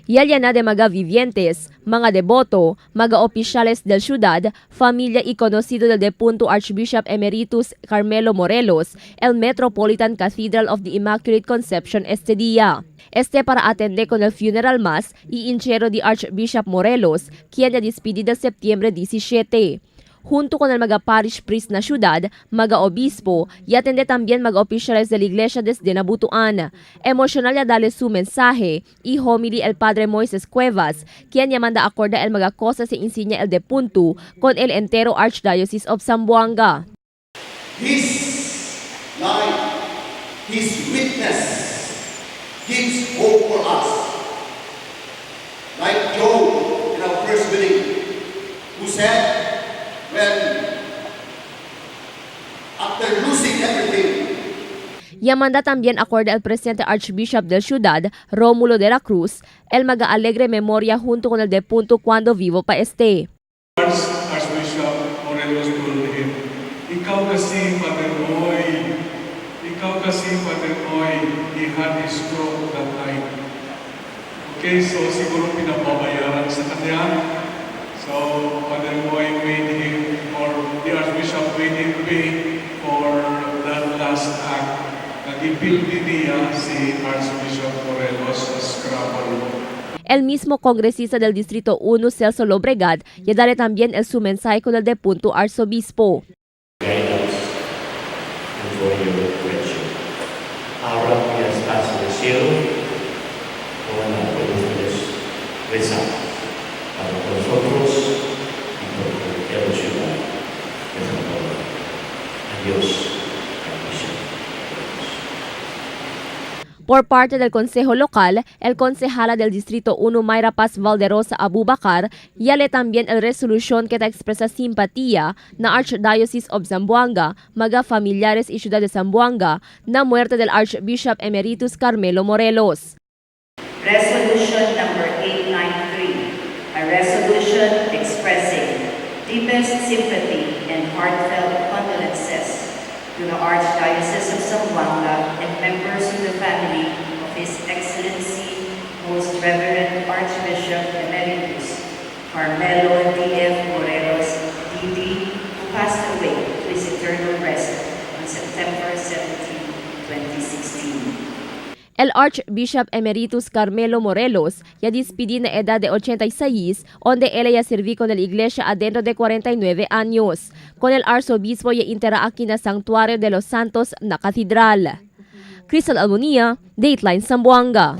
Ya llena de mga vivientes, mga devoto, mga opisyales del ciudad, familia y conocido del defunto Archbishop Emeritus Carmelo Morelos, el Metropolitan Cathedral of the Immaculate Conception este día. Este para atender con el funeral mass y entierro de Archbishop Morelos, quien ya despedida septiembre 17 junto con el mga parish priest na syudad, mga obispo, y atende también mga opisyales de la iglesia desde Nabutuan. Emocional ya dale su mensaje y homily el padre Moises Cuevas, quien ya manda acorda el mga cosas se insignia el depunto con el entero Archdiocese of Zamboanga. His life, His witness gives hope for us. Like Job in our first reading, who said, when after losing everything, Yamanda también acorda el presidente Archbishop del Ciudad, Rómulo de la Cruz, el mga alegre memoria junto con el depunto cuando vivo pa este. Archbishop Morelos told him, "Ikaw kasi, Father Boy, ikaw kasi, Father Boy," he had a stroke that night. Okay, so siguro pinababayaran sa kanya. So, Father Boy made him, or the Archbishop made him pay for that last act. Nag-ipildi niya si Archbishop Morelos sa Scrabble. El mismo congresista del Distrito 1, Celso Lobregat, ya daré también el su mensaje con el depunto arzobispo. Guidance and for your friendship. Ahora que ya estás en el cielo, ahora por ustedes rezamos para nosotros y por la ciudad de Zamboanga. Adiós, Archbishop. Por parte del Consejo Local, el concejala del Distrito 1 Mayra Paz Valderosa Abubakar yale también el resolución que ta expresa simpatía na Archdiocese of Zamboanga, maga familiares y ciudad de Zamboanga, na muerte del Archbishop Emeritus Carmelo Morelos. Resolution number 893, a resolution expressing deepest sympathy and heartfelt condolences to the Archdiocese of Zamboanga and members of the family of His Excellency Most Reverend Archbishop Emeritus Carmelo D.F. Morelos, D.D., who passed away to his eternal rest on September 17, 2016. El Archbishop Emeritus Carmelo Morelos ya despedí na edad de 86, donde él ya serví con la iglesia adentro de 49 años. Con el arzobispo ya intera aquí na Santuario de los Santos na Cathedral. Crystal Almonia, Dateline Zamboanga.